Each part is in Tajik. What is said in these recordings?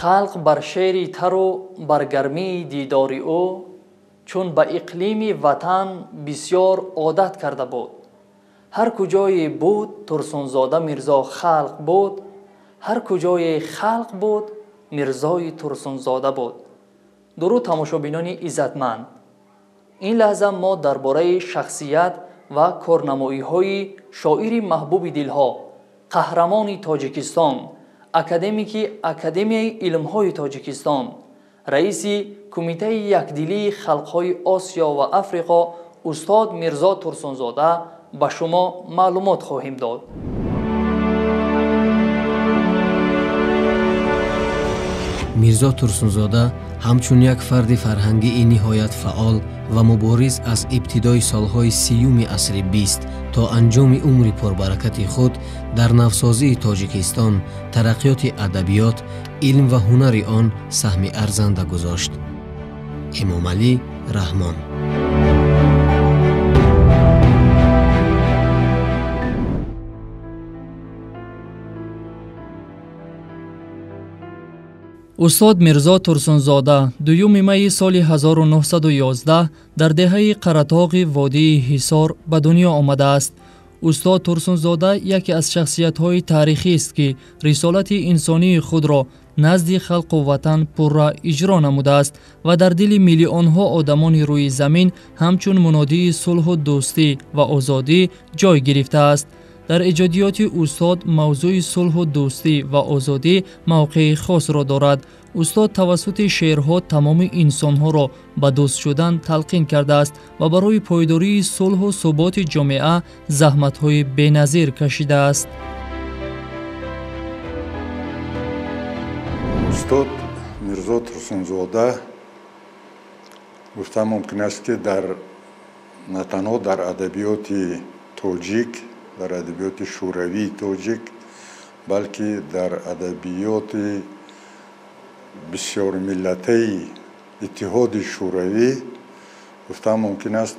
Халқ бар шери тару бар гармии дидори ӯ, чун ба иқлими ватан бисёр одат карда буд. Ҳар куҷое буд Турсунзода Мирзо халқ буд, ҳар куҷое халқ буд Мирзои Турсунзода буд. Дуруд, тамошобинони иззатманд. Ин лаҳза мо дар бораи шахсият ва корнамоиҳои шоири маҳбуби дилҳо, қаҳрамони Тоҷикистон, академики Академияи илмҳои Тоҷикистон, раиси Кумитаи якдилии халқҳои Осиё ва Африқо устод Мирзо Турсунзода ба шумо маълумот хоҳем дод. Мирзо Турсунзода ҳамчун як фарди фарҳангии ниҳоят фаъол ва мубориз аз ибтидои солҳои 30-уми асри 20 то анҷоми умри пурбаракати худ дар навсозии Тоҷикистон, тараққиёти адабиёт, илм ва ҳунари он саҳми арзанда гузошт. Эмомалӣ Раҳмон. Устод Мирзо Турсунзода 2 майи соли 1911 дар деҳаи Қаратоғи водии Ҳисор ба дунё омадааст. Устод Турсунзода яке аз шахсиятҳои таърихист, ки рисолати инсонии худро назди халқу ватан пурра иҷро намудааст ва дар дили миллионҳо одамони рӯи замин ҳамчун мунодии сулҳу дӯстӣ ва озодӣ ҷой гирифтааст. Дар эҷодиёти устод мавзӯи сулҳу дӯстӣ ва озодӣ мавқеи хосро дорад. Устод тавассути шеърҳо тамоми инсонҳоро ба дӯст шудан талқин кардааст ва барои пойдории сулҳу суботи ҷомеа заҳматҳои беназир кашидааст. Устод Мирзо Турсунзода гуфта мумкин аст, ки на танҳо дар адабиёти тоҷик, дар адабиёти шӯравии тоҷик, балки дар адабиёти бисёрмиллатаи Иттиҳоди Шӯравӣ гуфта мумкин аст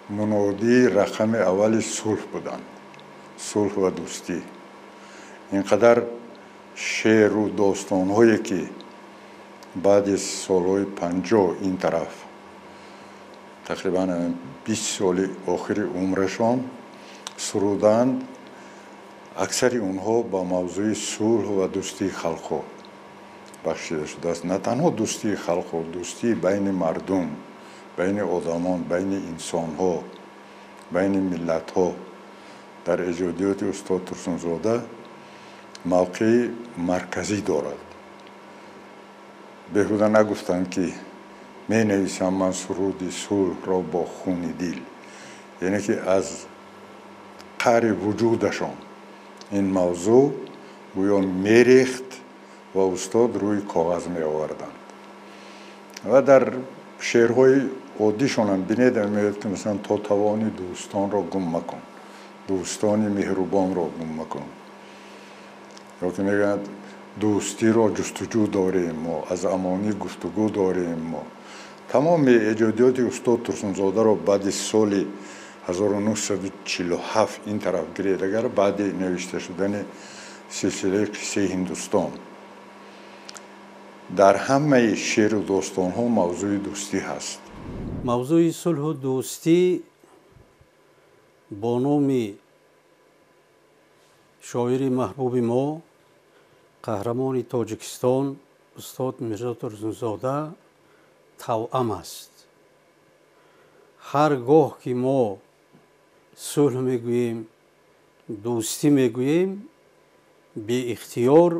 мунодии рақами аввали сулҳ буданд, сулҳ ва дӯстӣ. Ин қадар шеъру достонҳое, ки баъди солҳои 50 ин тараф, тақрибан 20 соли охири умрашон суруданд, аксари онҳо ба мавзӯи сулҳ ва дӯстии халқҳо бахшида шудааст. На танҳо дӯстии халқҳо, дӯстии байни мардум, байни одамон, байни инсонҳо, байни миллатҳо дар эҷодиёти устод Турсунзода мавқеи марказӣ дорад. Беҳуда нагуфтанд, ки менависам ман суруди сулҳро бо хуни дил, яъне ки аз қаъри вуҷудашон ин мавзӯъ гӯё мерехт ва устод рӯи коғаз меоварданд. Ва дар шеърҳои оддишонам бинед, меояд, ки масалан то тавони дӯстонро гум макун, дӯстони меҳрубонро гум макун, ё ки мегӯянд дӯстиро ҷустуҷӯ дорем мо, аз амонӣ гуфтугӯ дорем мо. Тамоми эҷодиёти устод Турсунзодаро баъди соли 1947 ин тараф гиред, агар баъди навишта шудани силсилаи қиссаи Ҳиндустон, дар ҳамаи шеъру достонҳо мавзӯи дӯстӣ ҳаст. Мавзӯи сулҳу дӯстӣ бо номи шоири маҳбуби мо, қаҳрамони Тоҷикистон устод Мирзо Турсунзода тавъам аст. Ҳар гоҳ ки мо сулҳ мегӯем, дӯстӣ мегӯем, беихтиёр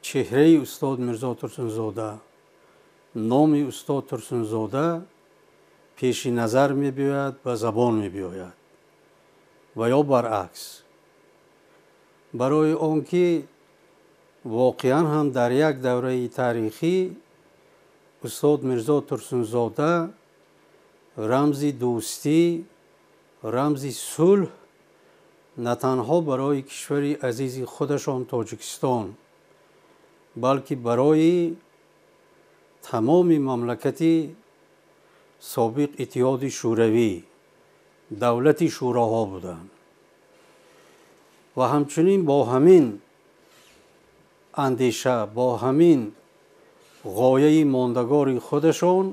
чеҳраи устод Мирзо Турсунзода, номи устод Турсунзода пеши назар мебиёяд, ба забон мебиёяд ва ё баръакс. Барои он ки воқеан ҳам дар як давраи таърихӣ устод Мирзо Турсунзода рамзи дӯстӣ, рамзи сулҳ на танҳо барои кишвари азизи худашон Тоҷикистон, балки барои тамоми мамлакати собиқ Иттиҳоди Шӯравӣ, давлати шӯроҳо буданд. Ва ҳамчунин бо ҳамин андеша, бо ҳамин ғояи мондагори худашон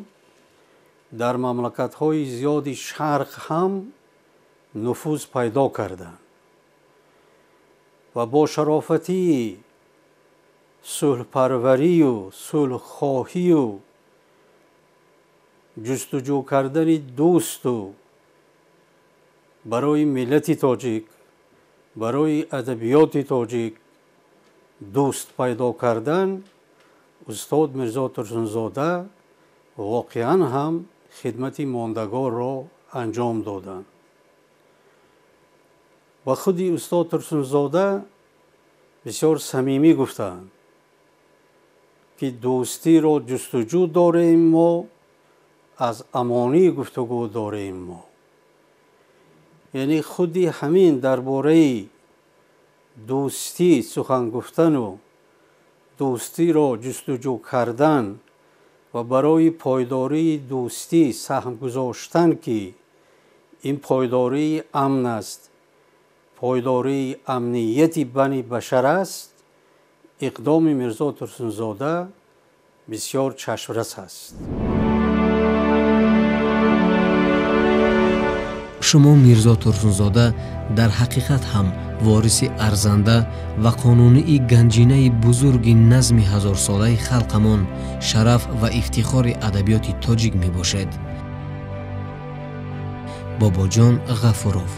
дар мамлакатҳои зиёди шарқ ҳам нуфуз пайдо карданд ва бо шарофатии сулҳпарварию сулҳхоҳию ҷустуҷӯ кардани дӯсту барои миллати тоҷик, барои адабиёти тоҷик дӯст пайдо кардан, устод Мирзо Турсунзода воқеан ҳам хидмати мондагорро анҷом доданд. Ва худи устод Турсунзода бисёр самимӣ гуфтаанд, ки дӯстиро ҷустуҷӯ дорем мо, аз амонӣ гуфтугӯ дорем мо. Яъне худи ҳамин дар бораи дӯстӣ сухан гуфтану дӯстиро ҷустуҷӯ кардан ва барои пойдории дӯстӣ саҳм гузоштан, ки ин пойдории амн аст, пойдории амнияти бани башар аст, иқдоми Мирзо Турсунзода бисёр чашмрас аст. Шумо Мирзо Турсунзода дар ҳақиқат ҳам вориси арзанда ва қонунии ганҷинаи бузурги назми ҳазорсолаи халқамон, шараф ва ифтихори адабиёти тоҷик мебошед. Бобоҷон Ғафуров.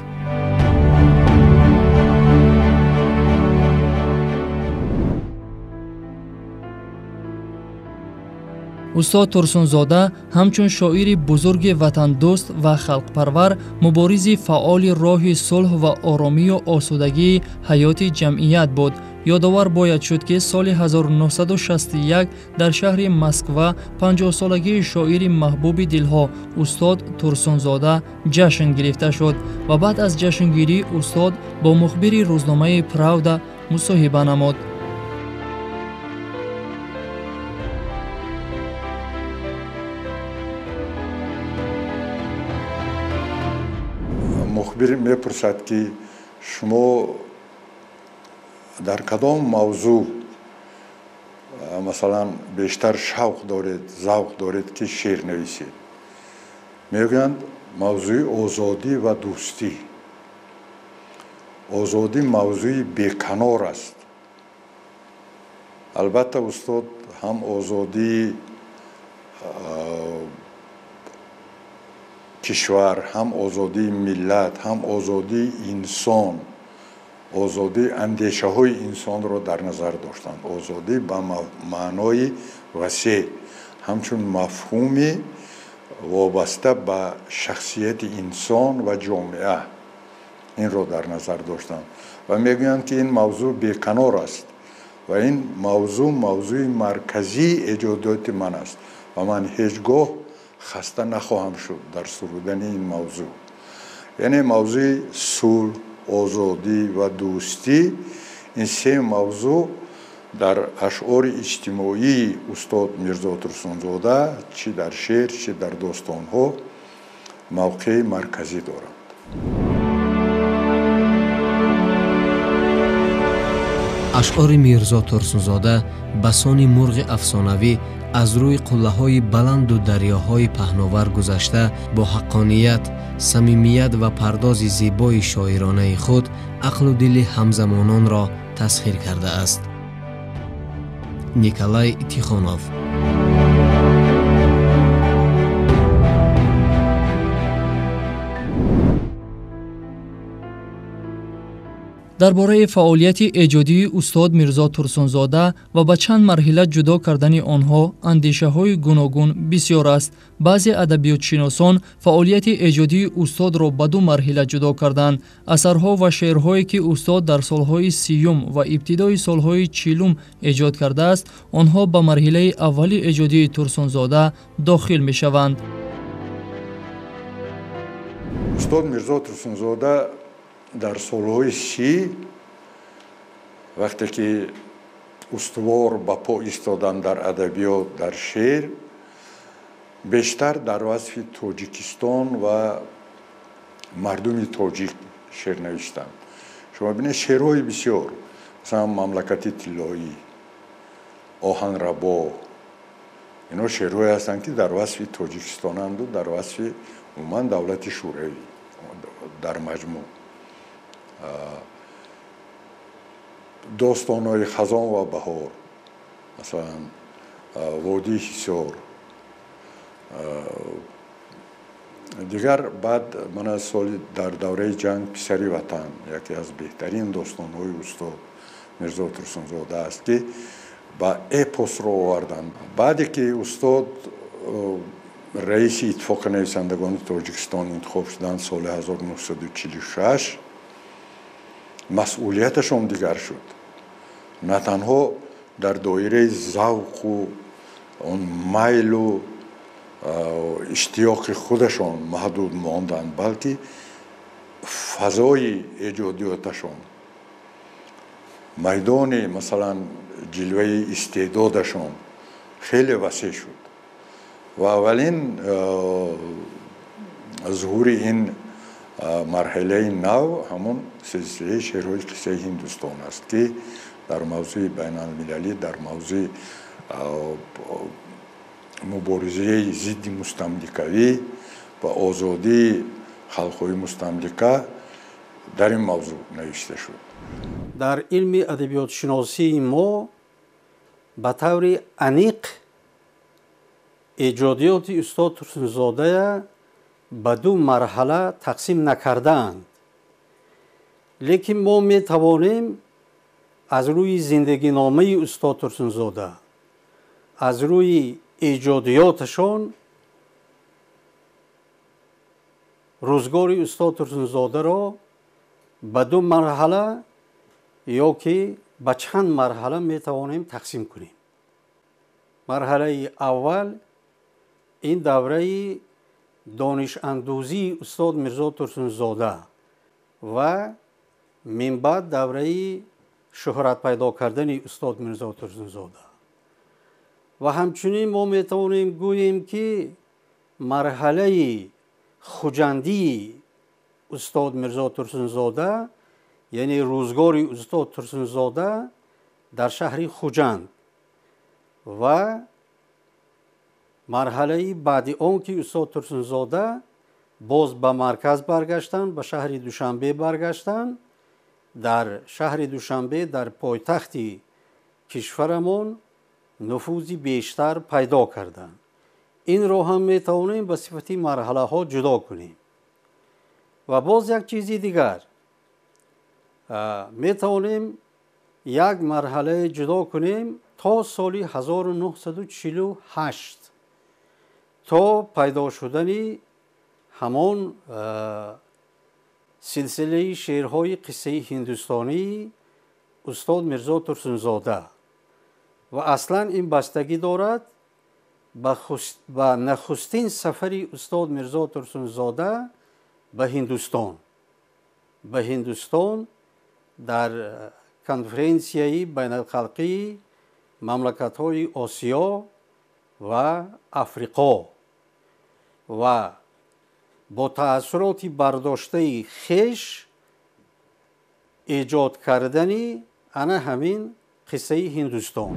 Устод Турсунзода ҳамчун шоири бузурги ватандӯст ва халқпарвар, муборизи фаъоли роҳи сулҳ ва оромию осудагии ҳаёти ҷамъият буд. Ёдовар бояд шуд, ки соли 1961 дар шаҳри Москва 50-солагии шоири маҳбуби дилҳо устод Турсунзода ҷашн гирифта шуд ва баъд аз ҷашнгирӣ устод бо мухбири рӯзномаи Правда мусоҳиба намуд. Мухбир мепурсад, ки шумо дар кадом мавзӯъ масалан бештар шавқ доред, завқ доред, ки шеър нависед? Мегӯянд мавзӯи озодӣ ва дӯстӣ. Озодӣ мавзӯи беканор аст. Албатта устод ҳам озодии кишвар, ҳам озодии миллат, ҳам озодии инсон, озодии андешаҳои инсонро дар назар доштанд. Озодӣ ба маънои васеъ, ҳамчун мафҳуми вобаста ба шахсияти инсон ва ҷомеа, инро дар назар доштанд ва мегӯянд, ки ин мавзӯъ беканор аст ва ин мавзӯъ мавзӯи марказии эҷодиёти ман аст ва ман ҳеҷ гоҳ хаста нахоҳам шуд дар сурудани ин мавзӯъ. Яъне мавзӯи сулҳ, озодӣ ва дӯстӣ, ин се мавзӯъ дар ашъори иҷтимоии устод Мирзо Турсунзода чӣ дар шеър, чӣ дар достонҳо мавқеи марказӣ доранд. Ашъори Мирзо Турсунзода ба сони мурғи афсонавӣ аз рӯи қуллаҳои баланду дарёҳои паҳновар гузашта бо ҳаққоният, самимият ва пардози зебои шоиронаи худ ақлу дили ҳамзамононро тасхир кардааст. Николай Тихонов. Дар бораи фаъолияти эҷодии устод Мирзо Турсунзода ва ба чанд марҳила ҷудо кардани онҳо андешаҳои гуногун бисёр аст. Баъзе адабиётшиносон фаъолияти эҷодии устодро ба ду марҳила ҷудо карданд. Асарҳо ва шеърҳое, ки устод дар солҳои 30-юм ва ибтидои солҳои 40-ум эҷод кардааст, онҳо ба марҳилаи аввали эҷодии Турсунзода дохил мешаванд. Устод Мирзо Турсунзода дар солҳои 30, вақте ки устувор ба по истодан дар адабиёт, дар шеър, бештар дар васфи Тоҷикистон ва мардуми тоҷик шеър навиштанд. Шумо бинед, шеърҳои бисёр, масалан мамлакати тиллоӣ, Оҳанрабо. Инҳо шеърҳое ҳастанд, ки дар васфи Тоҷикистонанду дар васфи умуман давлати Шӯравӣ дар маҷмӯъ. Достонҳои хазон ва баҳор, масалан, Водии Ҳисор. Дигар баъд мана соли дар давраи ҷанг Писари ватан яке аз беҳтарин достонҳои устод Мирзо Турсунзода аст, ки ба эпосро оварданд. Баъде ки устод раиси Иттифоқи нависандагони Тоҷикистон интихоб шуданд соли 1946, масъулияташон дигар шуд. На танҳо дар доираи завқу он майлу иштиёқи худашон маҳдуд монданд, балки фазои эҷодиёташон, майдони масалан ҷилваи истеъдодашон хеле васеъ шуд. Ва аввалин зуҳури ин марҳилаи нав ҳамон силсилаи шеърҳои қиссаи Ҳиндустон аст, ки дар мавзӯи байналмилалӣ, дар мавзӯи муборизаи зидди мустамликавӣ ва озодии халқҳои мустамлика дар ин мавзӯъ навишта шуд. Дар илми адабиётшиносии мо ба таври аниқ эҷодиёти устод Турсунзодая ба ду марҳала тақсим накардаанд, лекин мо метавонем аз рӯи зиндагиномаи устод Турсунзода, аз рӯи эҷодиёташон рӯзгори устод Турсунзодаро ба ду марҳала ё ки ба чанд марҳала метавонем тақсим кунем. Марҳалаи аввал ин давраи донишандӯзии устод Мирзо Турсунзода ва минбаъд давраи шӯҳрат пайдо кардани устод Мирзо Турсунзода. Ва ҳамчунин мо метавонем гӯем, ки марҳалаи хуҷандии устод Мирзо Турсунзода, яъне рӯзгори устод Турсунзода дар шаҳри Хуҷанд ва марҳалаи баъди он ки устод Турсунзода боз ба марказ баргаштанд, ба шаҳри Душанбе баргаштанд, дар шаҳри Душанбе, дар пойтахти кишварамон нуфузи бештар пайдо карданд. Инро ҳам метавонем ба сифати марҳалаҳо ҷудо кунем. Ва боз як чизи дигар, метавонем як марҳалае ҷудо кунем то соли 1948, то пайдо шудани ҳамон силсилаи шеърҳои қиссаи ҳиндустонии устод Мирзо Турсунзода. Ва аслан ин бастагӣ дорад ба нахустин сафари устод Мирзо Турсунзода ба Ҳиндустон. Ба Ҳиндустон дар конференсияи байналхалқии мамлакатҳои Осиё ва Африқо ва бо таассуроти бардоштаи хеш эҷод кардани ана ҳамин қиссаи Ҳиндустон.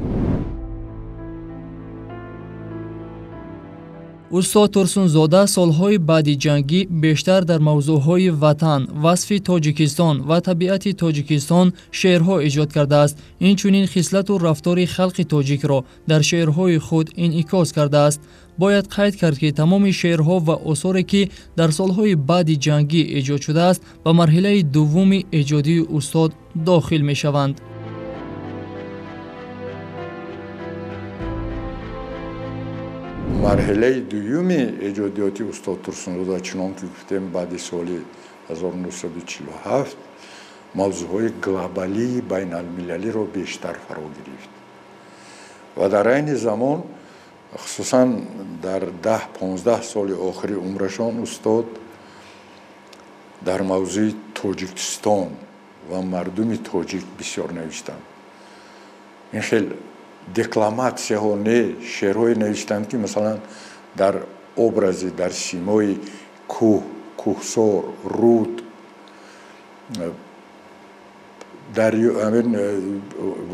Устод Турсунзода солҳои баъди ҷангӣ бештар дар мавзӯъҳои ватан, васфи Тоҷикистон ва табиати Тоҷикистон шеърҳо эҷод кардааст. Инчунин хислату рафтори халқи тоҷикро дар шеърҳои худ инъикос кардааст. Бояд қайд кард, ки тамоми шеърҳо ва осоре, ки дар солҳои баъди ҷангӣ эҷод шудааст, ба марҳилаи дуввуми эҷодии устод дохил мешаванд. Марҳилаи дуюми эҷодиёти устод Турсунзода, чунон ки гуфтем, баъди соли 1947 мавзӯъҳои глобалии байналмилалиро бештар фаро гирифт ва дар айни замон, хусусан дар 10-15 соли охири умрашон, устод дар мавзӯи Тоҷикистон ва мардуми тоҷик бисёр навиштанд. Ин хел декламатсияҳо не, шеърҳое навиштанд, ки масалан дар образи, дар симои кӯҳ, кӯҳсор, руд,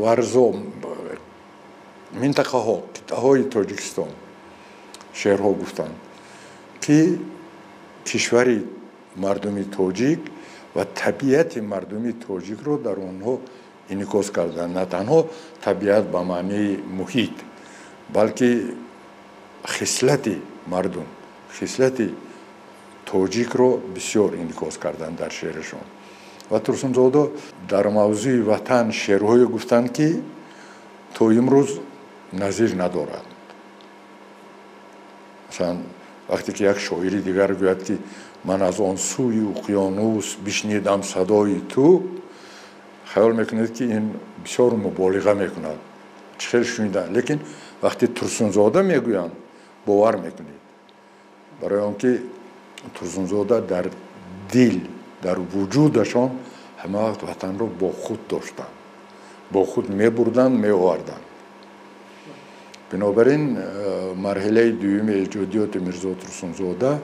варзо, минтақаҳо, қитъаҳои Тоҷикистон шеърҳо гуфтанд, ки кишвари мардуми тоҷик ва табиати мардуми тоҷикро дар онҳо инъикос карданд. На танҳо табиат ба маънии муҳит, балки хислати мардум, хислати тоҷикро бисёр инъикос карданд дар шеърашон. Ва Турсунзода дар мавзӯи ватан шеърҳое гуфтанд, ки то имрӯз назир надорад. Масалан, вақте ки як шоири дигар гӯяд, ки ман аз он сӯи уқёнус бишнидам садои ту, хаёл мекунед, ки ин бисёр муболиға мекунад, чӣ хел шунидан. Лекин вақте Турсунзода мегӯянд, бовар мекунед, барои он ки Турсунзода дар дил, дар вуҷудашон ҳама вақт ватанро бо худ доштанд, бо худ мебурданд, меоварданд. Бинобар ин марҳилаи дуюми эҷодиёти Мирзо Турсунзода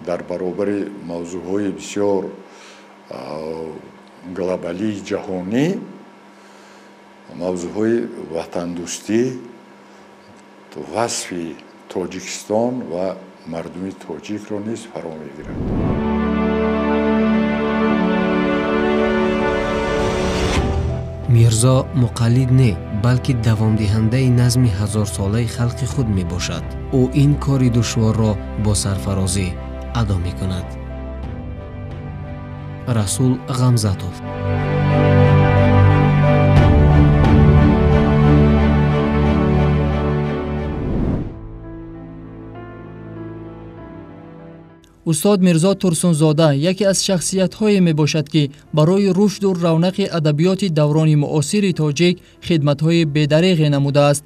дар баробари мавзӯъҳои бисёр глобалии ҷаҳонӣ, мавзӯъҳои ватандӯстӣ, васфи Тоҷикистон ва мардуми тоҷикро низ фаро мегирад. Мирзо муқаллид не, балки давомдиҳандаи назми ҳазорсолаи халқи худ мебошад. Ӯ ин кори душворро бо сарфарозӣ адо мекунад. Расул Ғамзатов. Устод Мирзо Турсунзода яке аз шахсиятҳое мебошад, ки барои рушду равнақи адабиёти даврони муосири тоҷик хидматҳои бедареғе намудааст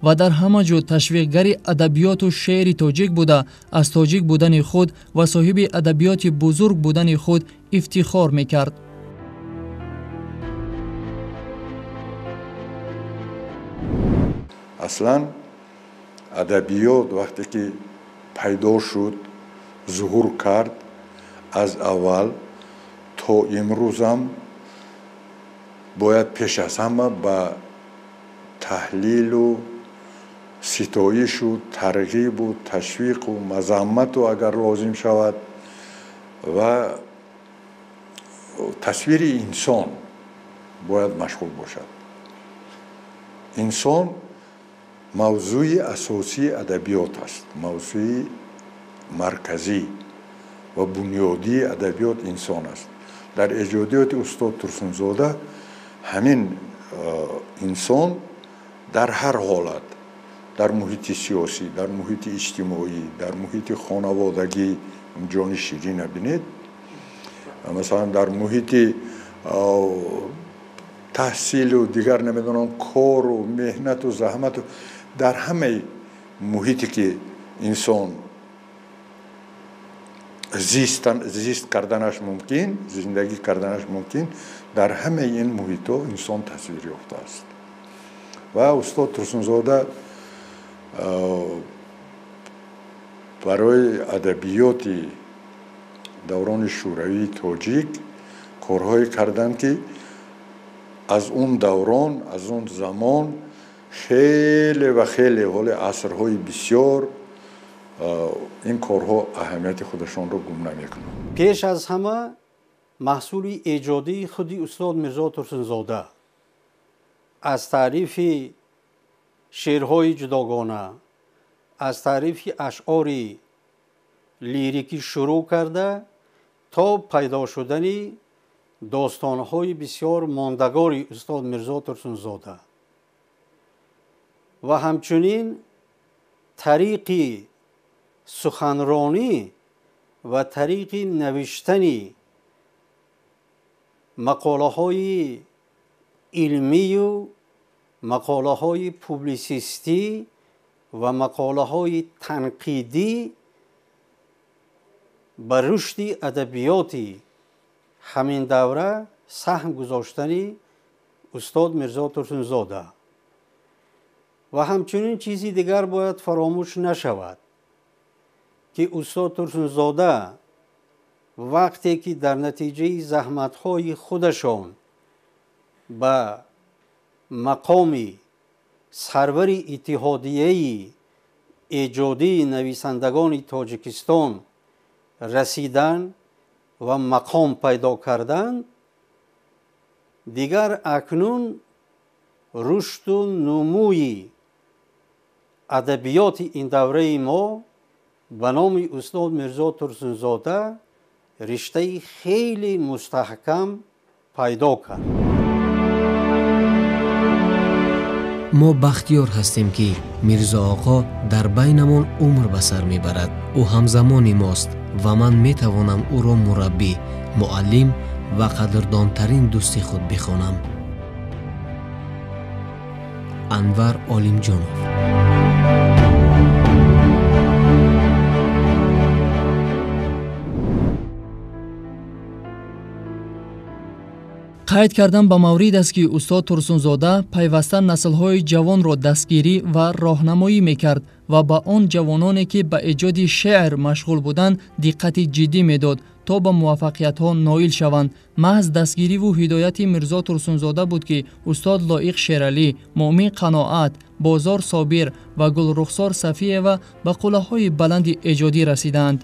ва дар ҳама ҷо ташвиқгари адабиёту шеъри тоҷик буда, аз тоҷик будани худ ва соҳиби адабиёти бузург будани худ ифтихор мекард. Аслан адабиёт вақте ки пайдо шуд, зуҳур кард, аз аввал то имрӯзам бояд пеш аз ҳама ба таҳлилу ситоишу тарғибу ташвиқу мазаммату агар лозим шавад ва тасвири инсон бояд машғул бошад. Инсон мавзӯи асосии адабиёт аст, мавзӯи марказӣ ва бунёдии адабиёт инсон аст. Дар эҷодиёти устод Турсунзода ҳамин инсон дар ҳар ҳолат, дар муҳити сиёсӣ, дар муҳити иҷтимоӣ, дар муҳити хонаводагӣ, ҷони ширина бинед, масалан дар муҳити таҳсилу дигар намедонам кору меҳнату заҳмату, дар ҳамаи муҳите ки инсон зист карданаш мумкин, зиндагӣ карданаш мумкин, дар ҳамаи ин муҳитҳо инсон тасвир ёфтааст. Ва устод Турсунзода барои адабиёти даврони шӯравии тоҷик корҳое карданд, ки аз он даврон, аз он замон хеле ва хеле ҳоле асрҳои бисёр ин корҳо аҳамияти худашонро гум намекунанд. Пеш аз ҳама маҳсули эҷодии худи устод Мирзо Турсунзода аз таърифи шеърҳои ҷудогона, аз таърифи ашъори лирикӣ шурӯъ карда то пайдо шудани достонҳои бисёр мондагори устод Мирзо Турсунзода ва ҳамчунин тариқи суханронӣ ва тариқи навиштани мақолаҳои илмию мақолаҳои публисистӣ ва мақолаҳои танқидӣ ба рушди адабиёти ҳамин давра саҳм гузоштани устод Мирзо Турсунзода. Ва ҳамчунин чизи дигар бояд фаромӯш нашавад, ки устод Турсунзода вақте ки дар натиҷаи заҳматҳои худашон ба мақоми Сарвари Иттиҳодияи эҷодии нависандагони Тоҷикистон расидан ва мақом пайдо карданд, дигар акнун рушду нумӯи адабиёти ин давраи мо ба номи устод Мирзо Турсунзода риштаи хеле мустаҳкам пайдо кард. Мо бахтиёр ҳастем, ки Мирзо Оқо дар байнамон умр ба сар мебарад. Ӯ ҳамзамони мост ва ман метавонам ӯро мураббӣ, муаллим ва қадрдонтарин дӯсти худ бихонам. Анвар Олимҷонов. Қайд кардан ба маврид аст, ки устод Турсунзода пайваста наслҳои ҷавонро дастгирӣ ва роҳнамоӣ мекард ва ба он ҷавононе, ки ба эҷоди шеър машғул буданд, диққати ҷиддӣ медод, то ба муваффақиятҳо ноил шаванд. Маҳз дастгириву ҳидояти Мирзо Турсунзода буд, ки устод Лоиқ Шералӣ, Муъмин Қаноат, Бозор Собир ва Гулрухсор Сафиева ба қуллаҳои баланди эҷодӣ расиданд.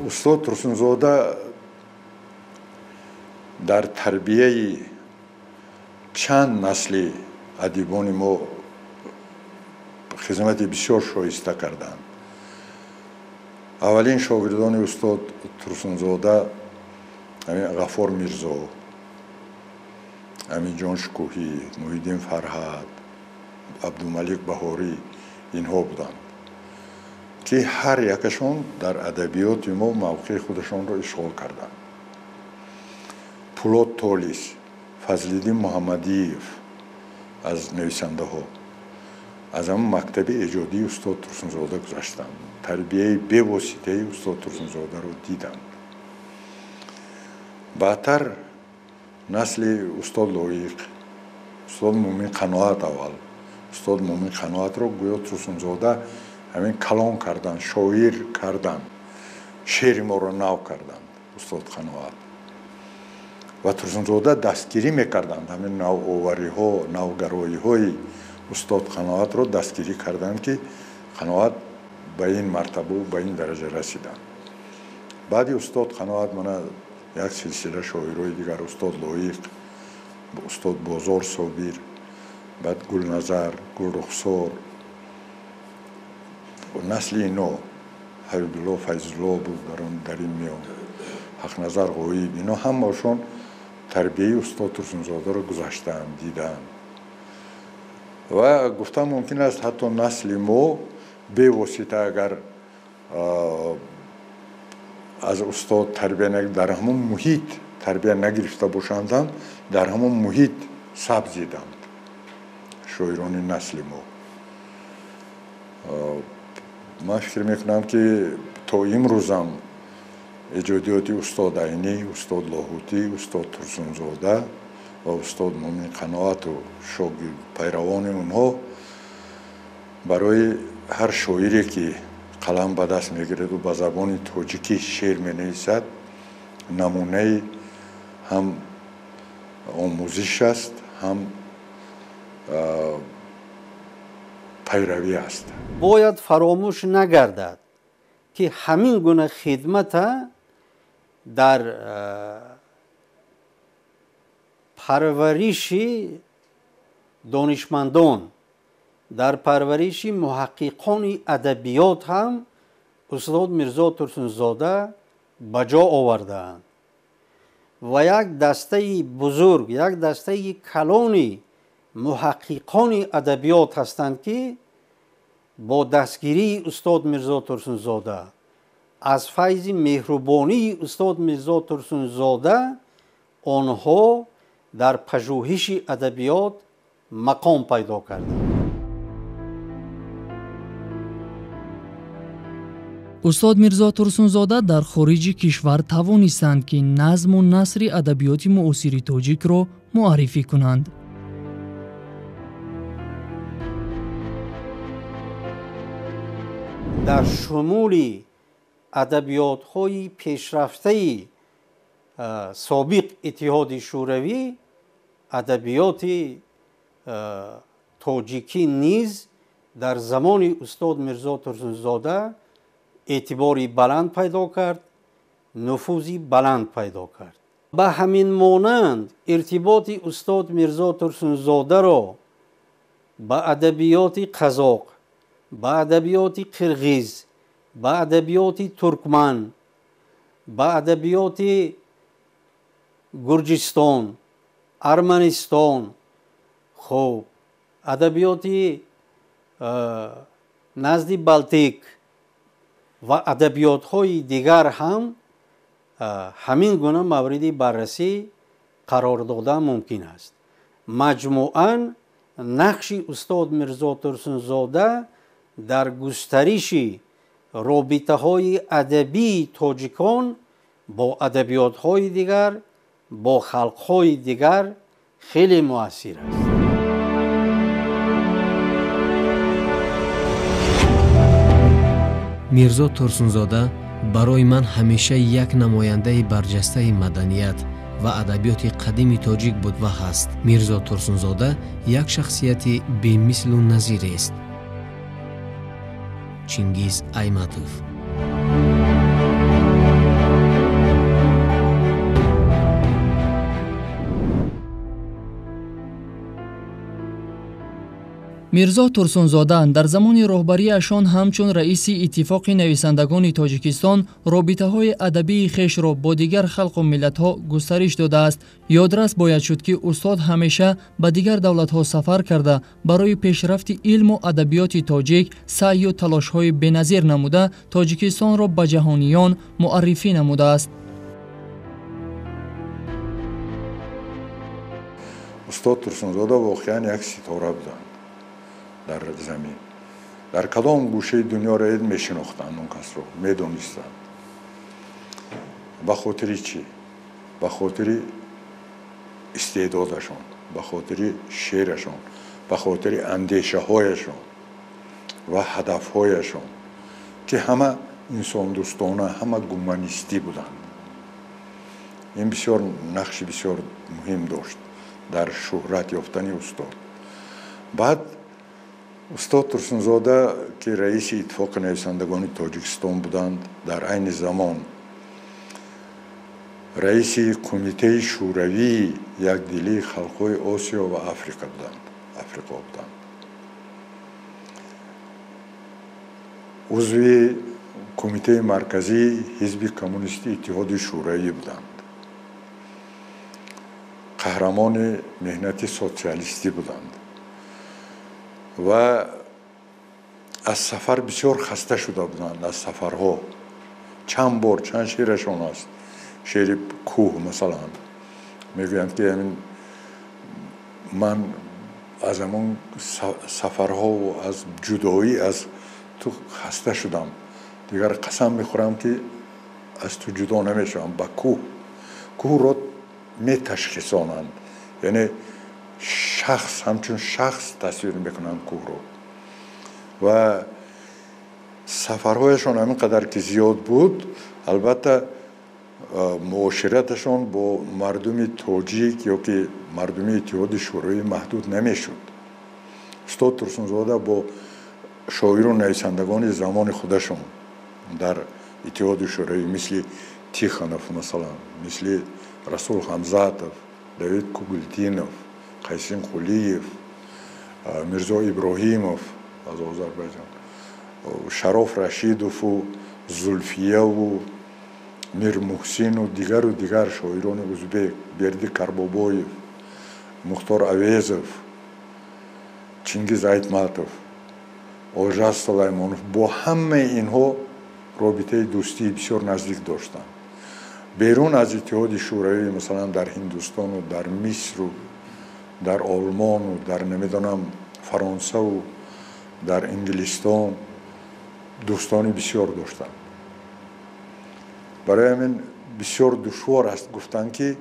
Устод Турсунзода дар тарбияи чанд насли адибони мо хизмати бисёр шоиста карданд. Аввалин шогирдони устод Турсунзода Ғаффор Мирзо, Аминҷон Шукӯҳӣ, Муҳиддин Фарҳад, Абдумалик Баҳорӣ инҳо буданд, ки ҳар якашон дар адабиёти мо мавқеи худашонро ишғол карданд. Пулод Толис, Фазлиддин Муҳаммадиев аз нависандаҳо аз ҳамон мактаби эҷодии устод Турсунзода гузаштанд, тарбияи бевоситаи устод Турсунзодаро диданд. Баъдтар насли устод Лоиқ, устод Муъмин Қаноат, аввал устод Муъмин Қаноатро гӯё Турсунзода ҳамин калон карданд, шоир карданд, шеъри моро нав карданд устод Қаноат. Ва Турсунзода дастгирӣ мекарданд, ҳамин навовариҳо, навгароиҳои устод Қаноатро дастгирӣ карданд, ки Қаноат ба ин мартабу ба ин дараҷа расиданд. Баъди устод Қаноат мана як силсила шоирои дигар, устод Лоиқ, устод Бозор Собир, баъд Гулназар, Гулрухсор, насли ино, Ҳабибулло Файзулло буд дар ин миён, Ҳақназар Ғоиб, ино ҳамаашон тарбияи устод Турсунзодаро гузаштаанд, дидаанд. Ва гуфтан мумкин аст, ҳатто насли мо бевосита агар аз устод тарбия дар ҳамон муҳит тарбия нагирифта бошанд ҳам, дар ҳамон муҳит сабзиданд шоирони насли мо. Ман фикр мекунам, ки то имрӯзам эҷодиёти устод Айнӣ, устод Лоҳутӣ, устод Турсунзода ва устод Муъмин Қаноату пайравони онҳо барои ҳар шоире, ки қалам ба даст мегираду ба забони тоҷикӣ шеър менависад, намунаи ҳам омӯзиш аст, ҳам пайравӣ аст. Бояд фаромӯш нагардад, ки ҳамин гуна хидмата дар парвариши донишмандон, дар парвариши муҳаққиқони адабиёт ҳам устод Мирзо Турсунзода ба ҷо овардаанд ва як дастаи бузург, як дастаи калони муҳаққиқони адабиёт ҳастанд, ки бо дастгирии устод Мирзо Турсунзода, аз файзи меҳрубонии устод Мирзо Турсунзода онҳо дар пажӯҳиши адабиёт мақом пайдо карданд. Устод Мирзо Турсунзода дар хориҷи кишвар тавонистанд, ки назму насри адабиёти муосири тоҷикро муаррифӣ кунанд. Дар шумули адабиётҳои пешрафтаи собиқ Иттиҳоди Шӯравӣ Адабиёти тоҷикӣ низ дар замони устод Мирзо Турсунзода эътибори баланд пайдо кард, нуфузи баланд пайдо кард. Ба ҳамин монанд иртиботи устод Мирзо Турсунзодаро ба адабиёти қазоқ, ба адабиёти қирғиз, ба адабиёти туркман, ба адабиёти Гурҷистон, Арманистон, хуб, адабиёти назди Балтик ва адабиётҳои дигар ҳам ҳамин гуна мавриди баррасӣ қарор дода мумкин аст. Маҷмӯан нақши устод Мирзо Турсунзода дар густариши робитаҳои адабии тоҷикон бо адабиётҳои дигар, бо халқҳои дигар хеле муассир аст. Мирзо Турсунзода барои ман ҳамеша як намояндаи барҷастаи маданият ва адабиёти қадими тоҷик буд ва ҳаст. Мирзо Турсунзода як шахсияти бемислу назирест. Чингиз Айтматов. Мирзо Турсунзода дар замони роҳбарияшон ҳамчун раиси Иттифоқи нависандагони Тоҷикистон робитаҳои адабии хешро бо дигар халқу миллатҳо густариш додааст. Ёдрас бояд шуд, ки устод ҳамеша ба дигар давлатҳо сафар карда, барои пешрафти илму адабиёти тоҷик саъю талошҳои беназир намуда, Тоҷикистонро ба ҷаҳониён муаррифӣ намудааст. Устод Турсунзода воқеан як ситора буданд дар замин. Дар кадом гӯшаи дунёро ед мешинохтанд, он касро медонистанд. Ба хотири чӣ? Ба хотири истеъдодашон, ба хотири шеърашон, ба хотири андешаҳояшон ва ҳадафҳояшон, ки ҳама инсондӯстона, ҳама гуманистӣ буданд. Ин бисёр нақши бисёр муҳим дошт дар шӯҳрат ёфтани устод. Баъд устод Турсунзода, ки раиси Иттифоқи нависандагони Тоҷикистон буданд, дар айни замон раиси Кумитаи Шӯравии якдилии халқҳои Осиё ва Африқо буданд. Узви Кумитаи Марказии Ҳизби Коммунистии Иттиҳоди Шӯравӣ буданд. Қаҳрамони меҳнати социалистӣ буданд ва аз сафар бисёр хаста шуда буданд. Аз сафарҳо чанд бор чанд шеърашон аст. Шеъри кӯҳ масалан мегӯянд, ки ҳамин ман аз ҳамон сафарҳову аз ҷудоӣ аз ту хаста шудам, дигар қасам мехӯрам, ки аз ту ҷудо намешавам. Ба кӯҳ, кӯҳро меташхисонанд, яъне шахс ҳамчун шахс тасвир мекунанд кӯҳро. Ва сафарҳояшон ҳамин қадар ки зиёд буд, албатта муошираташон бо мардуми тоҷик ё ки мардуми Иттиҳоди Шӯравӣ маҳдуд намешуд. Устод Турсунзода бо шоиру нависандагони замони худашон дар Иттиҳоди Шӯравӣ, мисли Тихонов масалан, мисли Расул Ҳамзатов, Давид Кугултинов, Қайсин Қулиев, Мирзо Иброҳимов аз Озарбойҷон, Шароф Рашидову Зулфияву Мирмуҳсину дигару дигар шоирони узбек, Берди Карбобоев, Мухтор Авезов, Чингиз Айтматов, Олжас Сулаймонов, бо ҳамаи инҳо робитаи дӯстии бисёр наздик доштанд. Берун аз Иттиҳоди Шӯравӣ, масалан дар Ҳиндустону дар Мисру дар Олмону дар намедонам Фаронсаву дар Инглистон дӯстони бисёр доштанд. Барои ҳамин бисёр душвор аст гуфтан, ки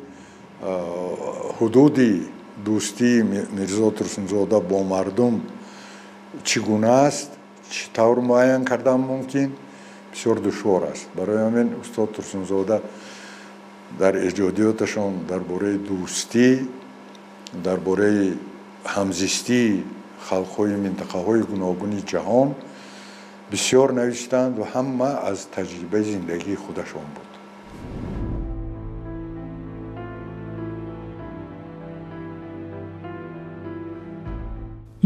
ҳудуди дӯстии Мирзо Турсунзода бо мардум чӣ гуна аст, чӣ тавр муайян кардан мумкин, бисёр душвор аст. Барои ҳамин устод Турсунзода дар эҷодиёташон дар бораи дӯстӣ Дар бораи ҳамзистии халқҳои минтақаҳои гуногуни ҷаҳон бисёр навиштанд ва ҳама аз таҷрибаи зиндагии худашон буд.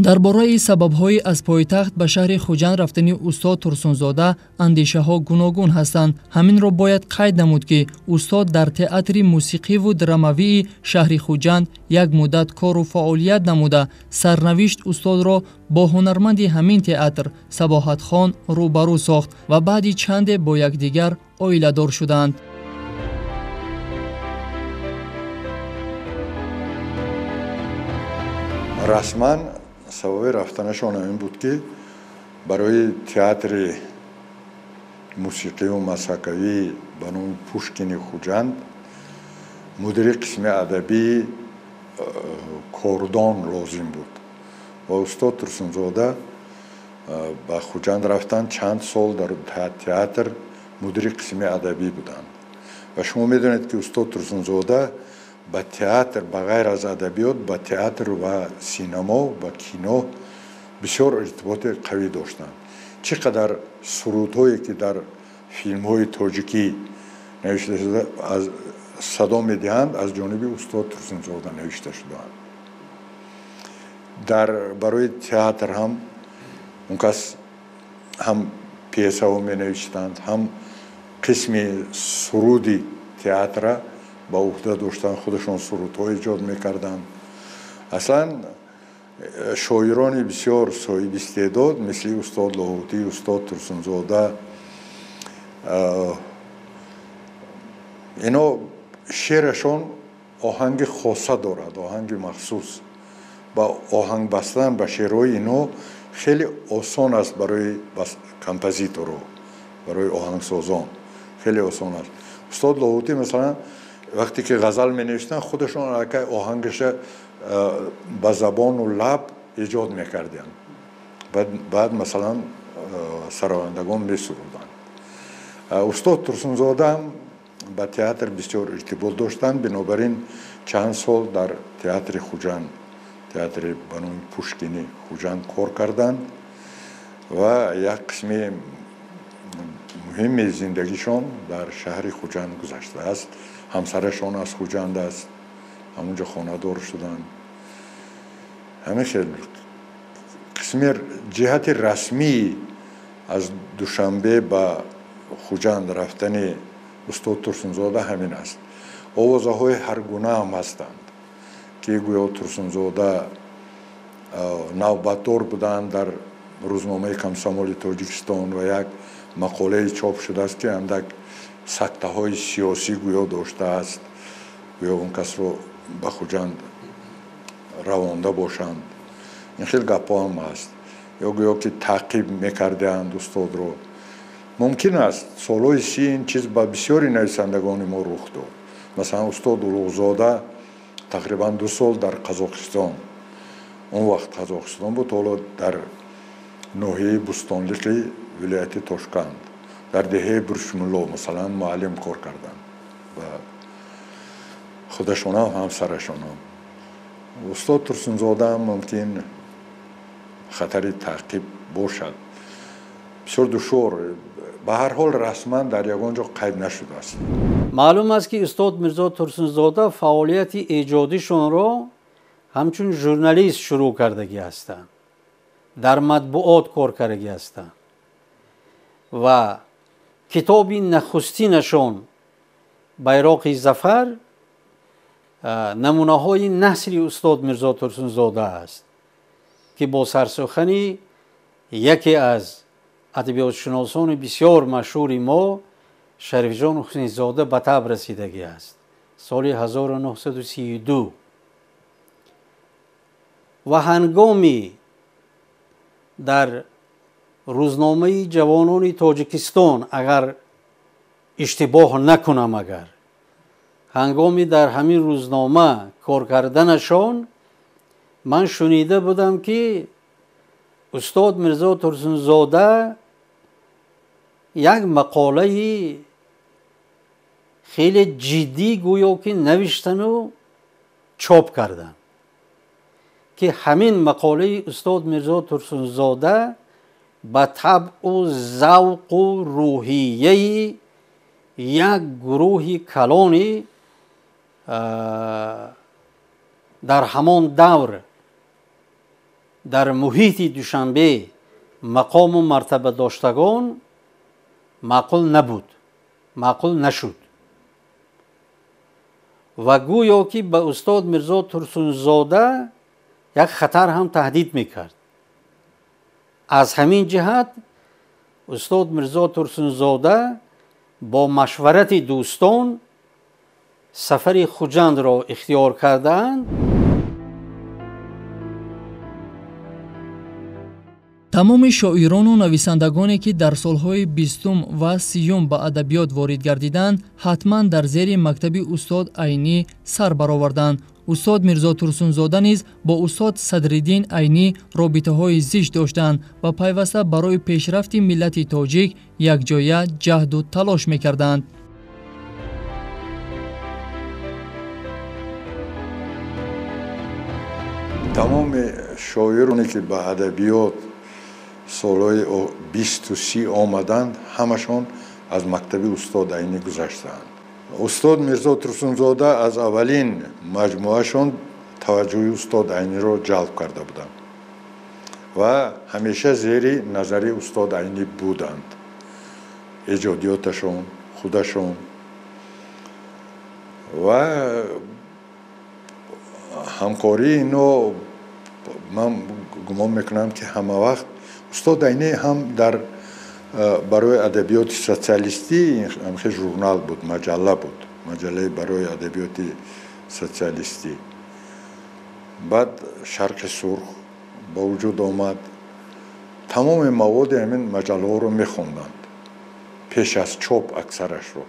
Дар бораи сабабҳои аз пойтахт ба шаҳри Хуҷанд рафтани устод Турсунзода андешаҳо гуногун ҳастанд. Ҳаминро бояд қайд намуд, ки устод дар театри мусиқиву драмавии шаҳри Хуҷанд як муддат кору фаъолият намуда, сарнавишт устодро бо ҳунарманди ҳамин театр Сабоҳатхон рӯбарӯ сохт ва баъди чанде бо якдигар оиладор шуданд. Расман сабаби рафтанашон ҳамин буд, ки барои театри мусиқиву масхакавӣ ба номи Пушкини Хуҷанд мудири қисми адабии кордон лозим буд ва устод Турсунзода ба Хуҷанд рафтанд. Чанд сол дар театр мудири қисми адабӣ буданд ва шумо медонед, ки устод Турсунзода ба театр, ба ғайр аз адабиёт, ба театр ва синамо, ба кино бисёр иртиботи қавӣ доштанд. Чӣ қадар сурудҳое, ки дар филмҳои тоҷикӣ навишта шуда аз садо медиҳанд, аз ҷониби устод Турсунзода навишта шудаанд. Дар барои театр ҳам он кас ҳам пьесаҳо менавиштанд, ҳам қисми суруди театра ба уҳда доштанд, худашон сурудҳо эҷод мекарданд. Аслан шоирони бисёр соҳиби истеъдод мисли устод Лоҳутӣ, устод Турсунзода, ино шеърашон оҳанги хоса дорад, оҳанги махсус. Ба оҳанг бастан ба шеърҳои ино хеле осон аст барои композиторо, барои оҳангсозон хеле осон аст. Устод Лоҳутӣ масалан вақте ки ғазал менавиштанд, худашон аллакай оҳангаша ба забону лаб эҷод мекарданд. Баъд масалан сарояндагон месуруданд. Устод Турсунзода ба театр бисёр иртибот доштанд, бинобар ин чанд сол дар театри Хуҷанд, театри ба номи Пушкини Хуҷанд кор карданд ва як қисми муҳими зиндагишон дар шаҳри Хуҷанд гузаштааст. Ҳамсарашон аз Хуҷанд аст, ҳамунҷо хонадор шуданд. Ҳамин хел қисми ҷиҳати расмӣ аз Душанбе ба Хуҷанд рафтани устод Турсунзода ҳамин аст. Овозаҳои ҳаргуна ҳам ҳастанд, ки гӯё Турсунзода навбатдор буданд дар рӯзномаи Комсомоли Тоҷикистон ва як мақолае чоп шудааст, ки андак сактаҳои сиёсӣ гӯё доштааст, гӯё он касро ба Хуҷанд равонда бошанд. Ин хел гапҳо ҳам ҳаст. Ё гӯё ки таъқиб мекардаанд устодро. Мумкин аст солҳои 30 ин чиз ба бисёри нависандагони мо рух дод. Масалан, устод Улуғзода тақрибан 2 сол дар Қазоқистон, он вақт Қазоқистон буд, ҳоло дар ноҳияи Бустонлиқи вилояти Тошканд, дар деҳаи Буршмулло масалан муаллим кор карданд ва худашонам ҳамсарашонам. Устод Турсунзодаам мумкин хатари таъқиб бошад. Бисёр душвор. Ба ҳар ҳол расман дар ягон ҷо қайд нашудааст. Маълум аст, ки устод Мирзо Турсунзода фаъолияти эҷодишонро ҳамчун журналист шурӯъ кардагӣ ҳастанд, дар матбуот кор кардагӣ ҳастанд ва китоби нахустинашон Байроқи зафар намунаҳои насри устод Мирзо Турсунзода аст, ки бо сарсухани яке аз адабиётшиносони бисёр машҳури мо Шарифҷон Ҳусайнзода ба таб расидагӣ аст соли 1932. Ва ҳангоми дар рӯзномаи ҷавонони Тоҷикистон, агар иштибоҳ накунам, агар ҳангоми дар ҳамин рӯзнома кор карданашон ман шунида будам, ки устод Мирзо Турсунзода як мақолаи хеле ҷиддӣ гӯё ки навиштану чоп карданд. ки ҳамин мақолаи устод Мирзо Турсунзода ба табъу завқу рӯҳияи як гурӯҳи калони дар ҳамон давр дар муҳити Душанбе мақому мартабадоштагон маъқул набуд, маъқул нашуд ва гӯё ки ба устод Мирзо Турсунзода як хатар ҳам таҳдид мекард. Аз ҳамин ҷиҳат устод Мирзо Турсунзода бо машварати дӯстон сафари Хуҷандро ихтиёр кардаанд. Тамоми шоирону нависандагоне, ки дар солҳои 20 ва 30 ба адабиёт ворид гардиданд, ҳатман дар зери мактаби устод Айнӣ сар бароварданд. Устод Мирзо Турсунзода низ бо устод Садриддин Айнӣ робитаҳои зич доштанд ва пайваста барои пешрафти миллати тоҷик якҷоя ҷаҳду талош мекарданд. Тамоми шоироне, ки ба адабиёт солҳои 20-30 омаданд, ҳамашон аз мактаби устод Айнӣ гузаштаанд. Устод Мирзо Турсунзода аз аввалин маҷмӯашон таваҷҷӯҳи устод Айниро ҷалб карда буданд ва ҳамеша зери назари устод Айнӣ буданд. Эҷодиёташон, худашон ва ҳамкории ино ман гумон мекунам, ки ҳама вақт устод Айнӣ ҳам дар барои адабиёти социалистӣ ҳамхел журнал буд, маҷалла буд, маҷаллаи барои адабиёти социалистӣ. Баъд Шарқи сурх ба вуҷуд омад. Тамоми маводи ҳамин маҷаллаҳоро мехонданд пеш аз чоп, аксарашро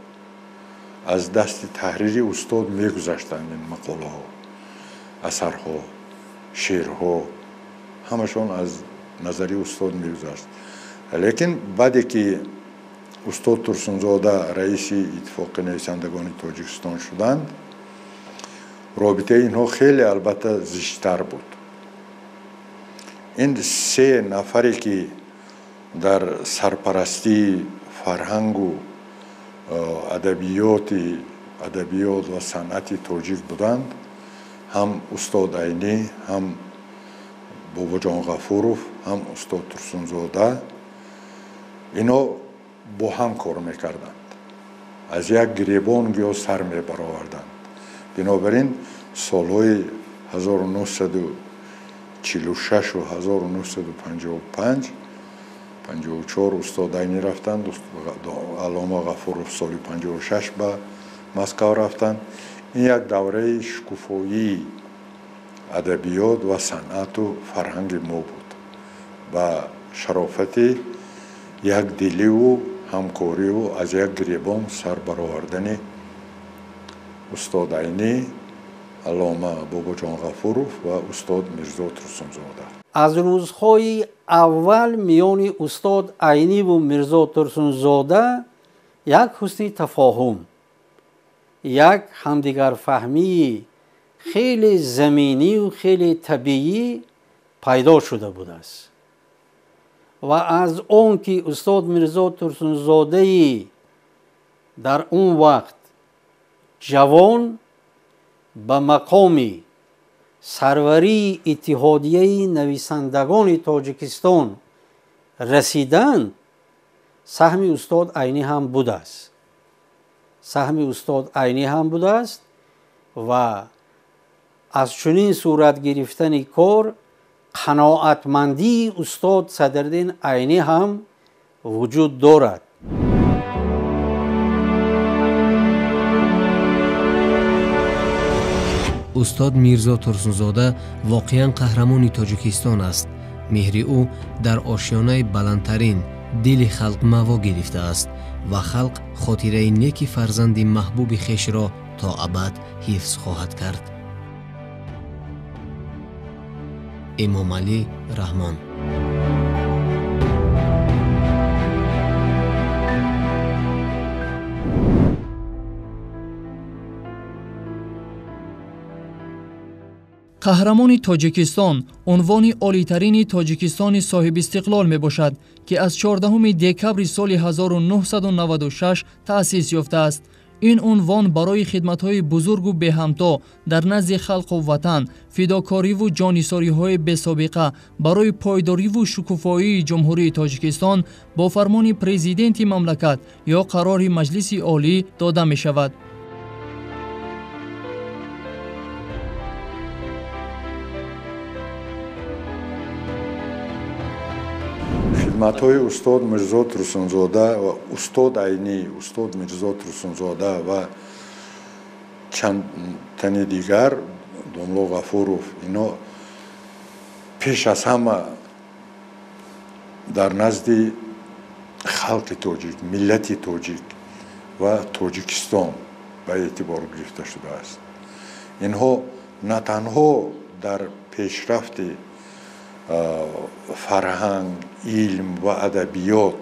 аз дасти таҳрири устод мегузаштанд. Ин мақолаҳо, асарҳо, шеърҳо ҳамашон аз назари устод мегузашт. Лекин баъде ки устод Турсунзода раиси Иттифоқи нависандагони Тоҷикистон шуданд, робитаи инҳо хеле албатта зичтар буд. Ин се нафаре, ки дар сарпарастии фарҳангу адабиёт ва санъати тоҷик буданд, ҳам устод Айнӣ, ҳам Бобоҷон Ғафуров, ҳам устод Турсунзода, ино бо ҳам кор мекарданд, аз як гиребон гӯё сар мебароварданд. Бинобар ин солҳои 1946 1955 54 устод Айнӣ рафтанд, Аллома Ғафуров соли 56 ба Москав рафтанд. Ин як давраи шукуфоии адабиёт ва санъату фарҳанги мо буд ба шарофати якдиливу ҳамкориву аз як гиребон сар баровардани устод Айнӣ, Аллома Бобоҷон Ғафуров ва устод Мирзо Турсунзода. Аз рӯзҳои аввал миёни устод Айниву Мирзо Турсунзода як ҳусни тафоҳум, як ҳамдигарфаҳмии хеле заминию хеле табиӣ пайдо шуда будааст ва аз он ки устод Мирзо Турсунзодаи дар он вақт ҷавон ба мақоми сарварии Иттиҳодияи нависандагони Тоҷикистон расиданд, саҳми устод Айнӣ ҳам будааст. Саҳми устод Айнӣ ҳам будааст ва аз чунин сурат гирифтани кор қаноатмандии устод Садриддин Айнӣ ҳам вуҷуд дорад. Устод Мирзо Турсунзода воқеан қаҳрамони Тоҷикистон аст. Меҳри ӯ дар ошёнаи баландтарин дили халқ маво гирифтааст ва халқ хотираи неки фарзанди маҳбуби хешро то абад ҳифз хоҳад кард. Эмомалӣ Раҳмон. Қаҳрамони Тоҷикистон унвони олитарини Тоҷикистони соҳибистиқлол мебошад, ки аз 14 декабри соли 1996 таъсис ёфтааст. Ин унвон барои хидматҳои бузургу беҳамто дар назди халқу ватан, фидокориву ҷоннисориҳои бесобиқа барои пойдориву шукуфоии Ҷумҳурии Тоҷикистон бо фармони президенти мамлакат ё қарори Маҷлиси Олӣ дода мешавад. Хидматҳои устод Мирзо Турсунзода ва устод Айнӣ, устод Мирзо Турсунзода ва чанд тани дигар, Домло Ғафуров, ино пеш аз ҳама дар назди халқи тоҷик, миллати тоҷик ва Тоҷикистон ба эътибор гирифта шудааст. Инҳо на танҳо дар пешрафти фарҳанг, илм ва адабиёт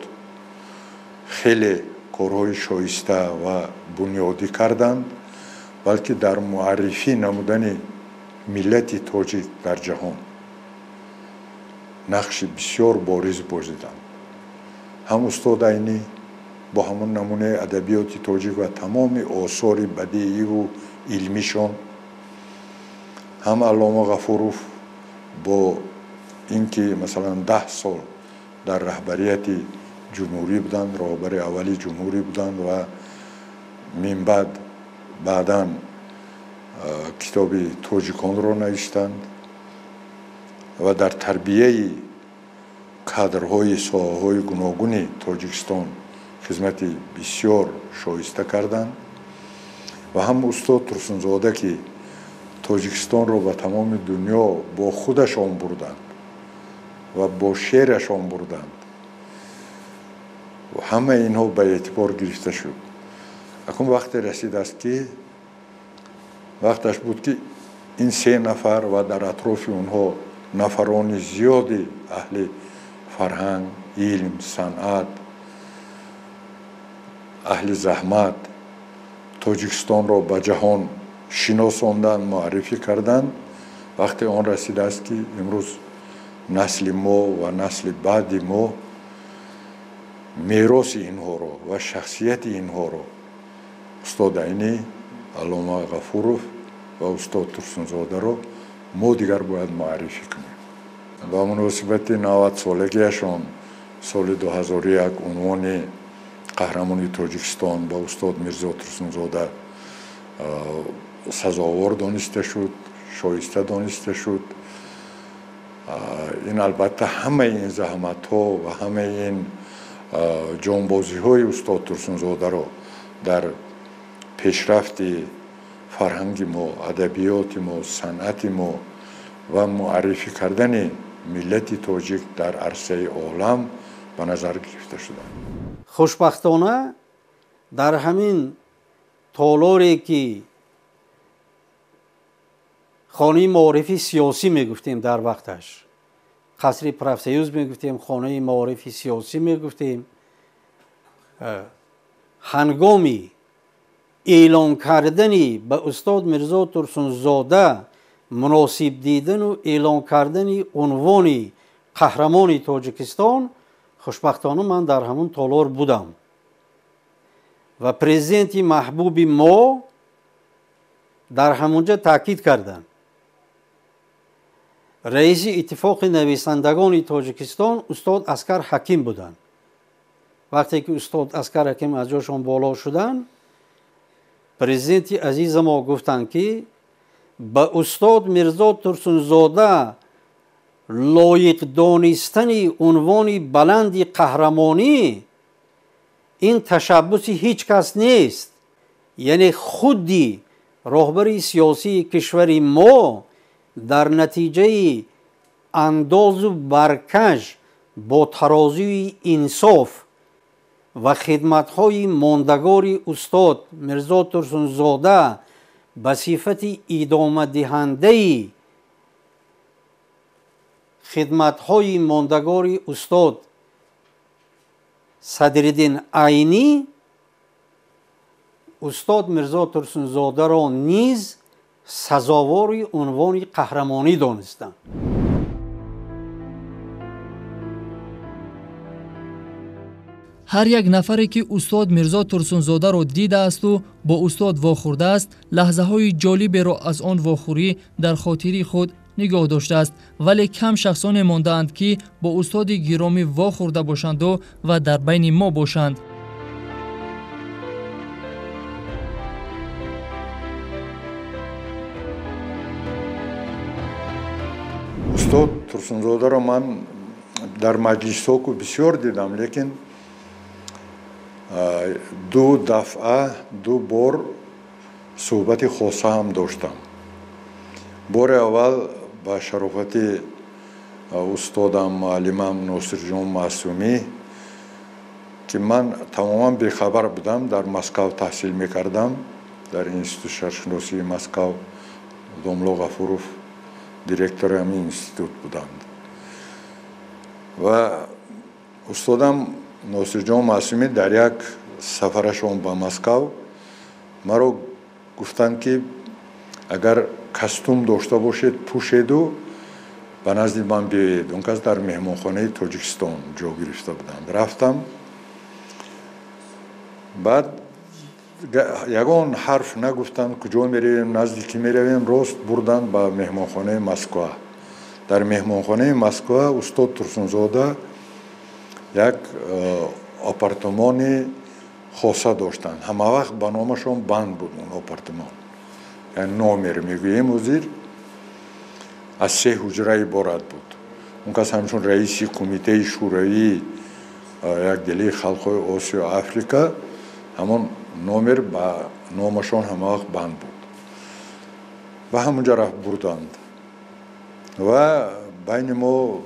хеле корҳои шоиста ва бунёдӣ карданд, балки дар муаррифӣ намудани миллати тоҷик дар ҷаҳон нақши бисёр бориз бозиданд. Ҳам устод Айнӣ бо ҳамон намунаи адабиёти тоҷик ва тамоми осори бадеиву илмишон, ҳам Аллома Ғафуров бо ин ки масалан 10 сол дар раҳбарияти ҷумҳурӣ буданд, роҳбари аввали ҷумҳурӣ буданд ва минбаъд баъдан китоби тоҷиконро навиштанд ва дар тарбияи кадрҳои соҳаҳои гуногуни Тоҷикистон хизмати бисёр шоиста карданд. Ва ҳам устод Турсунзода, ки Тоҷикистонро ба тамоми дунё бо худашон бурданд ва бо шеърашон бурданд, ҳамаи инҳо ба эътибор гирифта шуд. Акун вақте расидааст, ки вақташ буд, ки ин се нафар ва дар атрофи онҳо нафарони зиёди аҳли фарҳанг, илм, санъат, аҳли заҳмат Тоҷикистонро ба ҷаҳон шиносонданд, муаррифӣ карданд. Вақте он расидааст, ки имрӯз насли мо ва насли баъди мо мероси инҳоро ва шахсияти инҳоро, устод Айнӣ, Аллома Ғафуров ва устод Турсунзодаро мо дигар бояд муаррифӣ кунем. Ба муносибати 90-солагиашон соли 2001 унвони қаҳрамони Тоҷикистон ба устод Мирзо Турсунзода сазовор дониста шуд, шоиста дониста шуд. Ин албатта ҳамаи ин заҳматҳо ва ҳамаи ин ҷонбозиҳои устод Турсунзодаро дар пешрафти фарҳанги мо, адабиёти мо, санъати мо ва муаррифӣ кардани миллати тоҷик дар арсаи олам ба назар гирифта шуданд. Хушбахтона дар ҳамин толоре ки хонаи маорифи сиёсӣ мегуфтем, дар вақташ қасри профсоюз мегуфтем, хонаи маорифи сиёсӣ мегуфтем, ҳангоми эълон кардани ба устод Мирзо Турсунзода муносиб дидану эълон кардани унвони қаҳрамони Тоҷикистон, хушбахтона ман дар ҳамон толор будам ва президенти маҳбуби мо дар ҳамонҷа таъкид карданд. Раиси иттифоқи нависандагони Тоҷикистон устод Аскар Ҳаким буданд. Вақте ки устод Аскар Ҳаким аз ҷошон боло шуданд, президенти азиза мо гуфтанд, ки ба устод Мирзо Турсунзода лоиқ донистани унвони баланди қаҳрамонӣ ин ташаббуси ҳеҷ кас нест. Яъне худи роҳбари сиёсии кишвари мо дар натиҷаи андозу баркаш бо тарозуи инсоф ва хидматҳои мондагори устод Мирзо Турсунзода ба сифати идомадиҳандаи хидматҳои мондагори устод Садриддин Айнӣ устод Мирзо Турсунзодаро низ Сазовори унвони қаҳрамонӣ донистанд. Ҳар як нафаре ки устод Мирзо Турсунзодаро дидаасту бо устод вохӯрдааст, лаҳзаҳои ҷолиберо аз он вохӯрӣ дар хотири худ нигоҳ доштааст, вале кам шахсоне мондаанд, ки бо устоди гиромӣ вохӯрда бошанду ва дар байни мо бошанд. Устод Турсунзодаро ман дар маҷлисҳо ку бисёр дидам, лекин ду дафъа, ду бор суҳбати хоса ҳам доштам. Бори аввал ба шарофати устодам, муаллимам Носирҷон Маъсумӣ, ки ман тамоман бехабар будам, дар Москав таҳсил мекардам, дар Институти шаҳршиносии Москав. Домло Ғафуров директори ҳамин институт буданд ва устодам Носирҷон Маъсумӣ дар як сафарашон ба Москав маро гуфтанд, ки агар костюм дошта бошед, пӯшеду ба назди ман биёед. Он кас дар меҳмонхонаи Тоҷикистон ҷо гирифта буданд. Рафтам, баъд ягон ҳарф нагуфтанд, куҷо меравем, назди кӣ меравем, рост бурданд ба меҳмонхонаи Москва. Дар меҳмонхонаи Москва устод Турсунзода як апартамони хоса доштанд. Ҳама вақт ба номашон банд буд он апартамон, яъне номер мегӯем ҳозир, аз се ҳуҷра иборат буд. Он кас ҳамчун раиси Кумитаи Шӯравии якдилии халқҳои Осиё Африка ҳамон номер ба номашон ҳама вақт банд буд. Ба ҳамонҷа рафт бурданд ва байни мо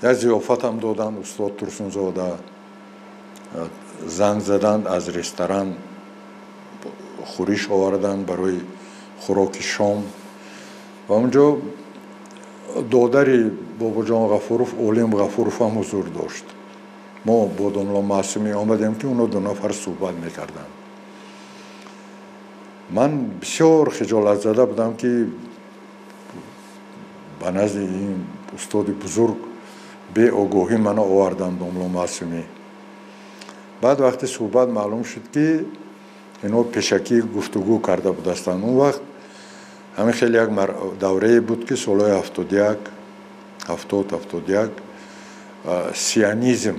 як зиёфатам доданд. Устод Турсунзода занг заданд, аз ресторан хӯриш оварданд барои хӯроки шом ва онҷо додари Бобоҷон Ғафуров, Олим Ғафуров ҳам ҳузур дошт. Мо бо домло Маъсумӣ омадем, ки оно ду нафар суҳбат мекарданд. Ман бисёр хиҷолатзада будам, ки ба назди ин устоди бузург беогоҳӣ мана оварданд домло Маъсумӣ. Баъд вақти суҳбат маълум шуд, ки ино пешакӣ гуфтугӯ карда будастанд. Он вақт ҳамин хеле як даврае буд, ки солҳои 71, 70, 71 сионизм,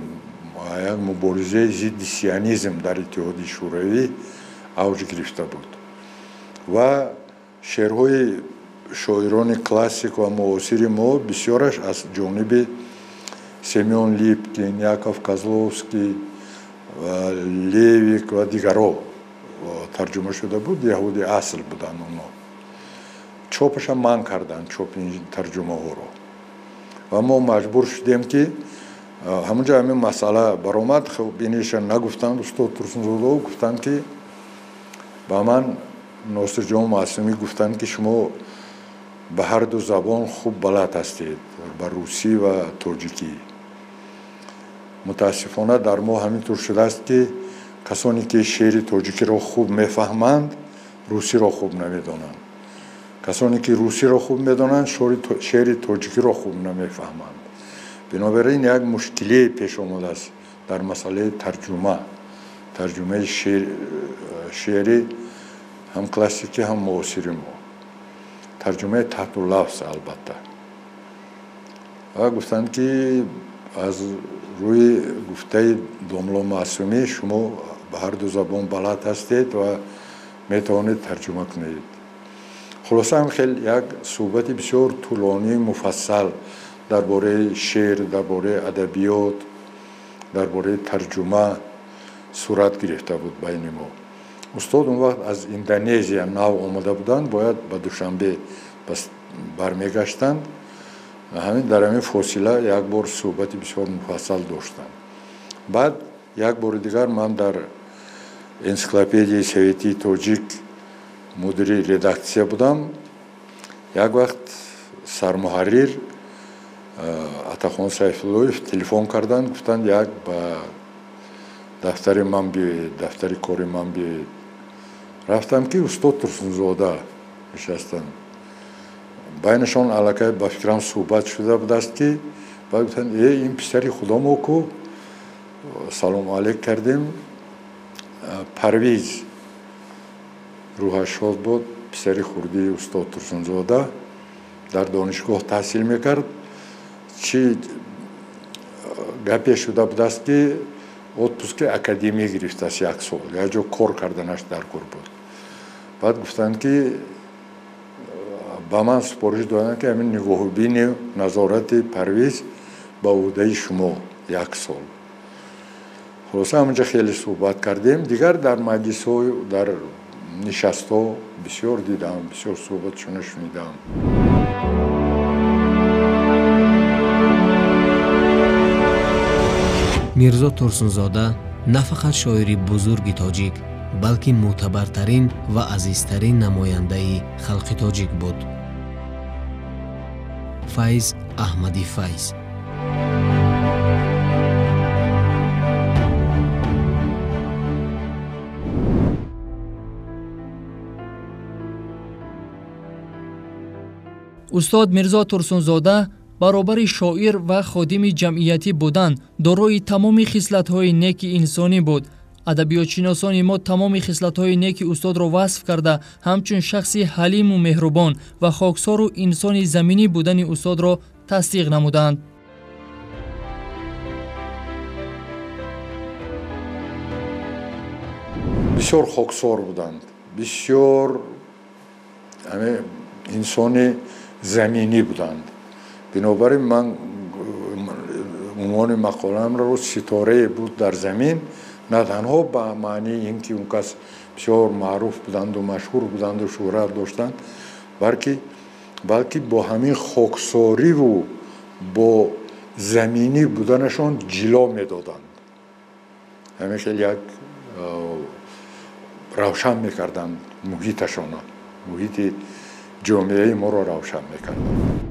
як муборизаи зидди сионизм дар Иттиҳоди Шӯравӣ авҷ гирифта буд ва шеърҳои шоирони классик ва муосири мо бисёраш аз ҷониби Семён Липкин, Яков Козловский, Левик ва дигаро тарҷума шуда буд. Яҳуди асл буданд онҳо. Чопаша манъ карданд, чопи тарҷумаҳоро, ва мо маҷбур шудем, ки ҳамонҷо ҳамин масъала баромад. Иниша нагуфтанд устод Турсунзода, гуфтанд, ки ба ман Носирҷон Маъсумӣ гуфтанд, ки шумо ба ҳар ду забон хуб балад ҳастед, ба русӣ ва тоҷикӣ. Мутаассифона, дар мо ҳамин тур шудааст, ки касоне ки шеъри тоҷикиро хуб мефаҳманд, русиро хуб намедонанд, касоне ки русиро хуб медонанд, шеъри тоҷикиро хуб намефаҳманд. Бинобар ин як мушкилие пеш омадааст дар масъалаи тарҷума, тарҷумаи шеъри ҳам классикӣ, ҳам муосири мо, тарҷумаи таҳтуллафз албатта. Ва гуфтанд, ки аз рӯи гуфтаи домло Маъсумӣ шумо ба ҳар ду забон балад ҳастед ва метавонед тарҷума кунед. Хулоса, ҳам хел як суҳбати бисёр тӯлонӣ, муфассал дар бораи шеър, дар бораи адабиёт, дар бораи тарҷума сурат гирифта буд байни мо. Устод он вақт аз Индонезия нав омада буданд, бояд ба Душанбе бармегаштанд. Ҳамин дар ҳамин фосила як бор суҳбати бисёр муфассал доштам. Баъд як бори дигар ман дар Энсиклопедияи советии тоҷик мудири редаксия будам. Як вақт сармуҳаррир Атахон Сайфуллоев телефон карданд, гуфтанд, як ба дафтари ман биёед, дафтари кори ман биёед. Рафтам, ки устод Турсунзода Нишастанд. Байнашон аллакай ба фикрам суҳбат шуда будааст, ки баъд гуфтанд: э, ин писари худамо ку. Салому алейк кардем. Парвиз, рӯҳаш шод буд, писари хурдии устод Турсунзода, дар донишгоҳ таҳсил мекард. Чӣ гапе шуда будааст, ки отпуски академия гирифтааст, як сол як ҷо кор карданаш дар кор буд. Баъд гуфтанд, ки ба ман супориш доданд, ки ҳамин нигоҳубини назорати Парвиз ба ӯҳдаи шумо як сол. Хулоса, ҳамонҷа хеле суҳбат кардем. Дигар дар маҷлисҳо, дар нишастҳо бисёр дидам, бисёр суҳбатшона шунидам. Мирзо Турсунзода на фақат шоири бузурги тоҷик, балки мӯътабартарин ва азизтарин намояндаи халқи тоҷик буд. Файз Аҳмади Файз. Устод Мирзо Турсунзода баробари шоир ва ходими ҷамъиятӣ будан дорои тамоми хислатҳои неки инсонӣ буд. Адабиётшиносони мо тамоми хислатҳои неки устодро васф карда, ҳамчун шахси ҳалиму меҳрубон ва хоксору инсони заминӣ будани устодро тасдиқ намуданд. Бисёр хоксор буданд, бисёр инсони заминӣ буданд. Бинобар ин ман унвони мақолаамро «Ситорае буд дар замин» на танҳо ба маънии ин ки он кас бисёр маъруф буданду, машҳур буданду, шӯҳрат доштанд, балки бо ҳамин хоксориву бо заминӣ буданашон ҷило медоданд. Ҳамин хел як равшан мекарданд муҳиташона, муҳити ҷомеаи моро равшан мекарданд.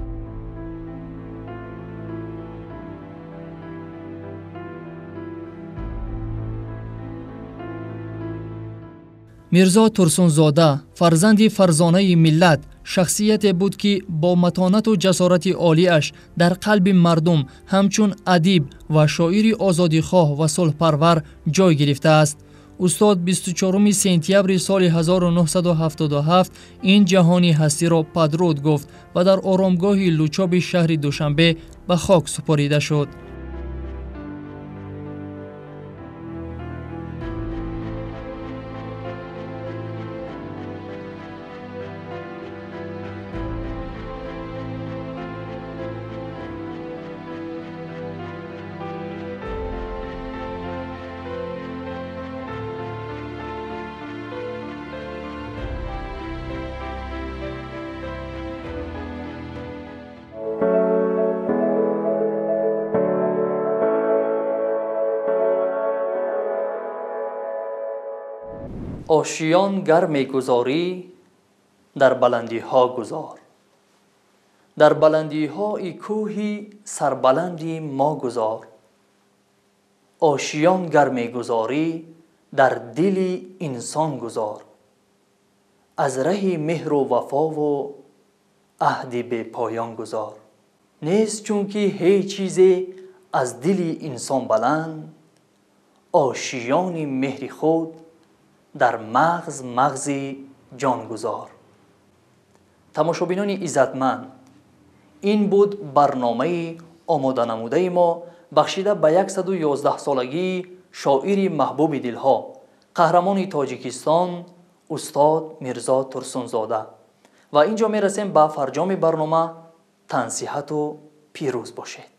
Мирзо Турсунзода фарзанди фарзонаи миллат, шахсияте буд, ки бо матонату ҷасорати олиаш дар қалби мардум ҳамчун адиб ва шоири озодихоҳ ва сулҳпарвар ҷой гирифтааст. Устод 24 сентябри соли 1977 ин ҷаҳони ҳастиро падруд гуфт ва дар оромгоҳи Лучоби шаҳри Душанбе ба хок супорида шуд. Ошиён гар мегузорӣ, дар баландиҳо гузор, дар баландиҳои кӯҳи сарбаланди мо гузор. Ошиён гар мегузорӣ, дар дили инсон гузор, аз раҳи меҳру вафову аҳди бепоён гузор. Нест чунки ҳеҷ чизе аз дили инсон баланд, ошиёни меҳри худ дар мағз мағзи ҷонгузор. Тамошобинони иззатманд, ин буд барномаи омоданамудаи мо, бахшида ба 111 солагии шоири маҳбуби дилҳо, қаҳрамони Тоҷикистон, устод Мирзо Турсунзода. Ва ин ҷо мерасем ба фарҷоми барнома. Тансиҳату пирӯз бошед.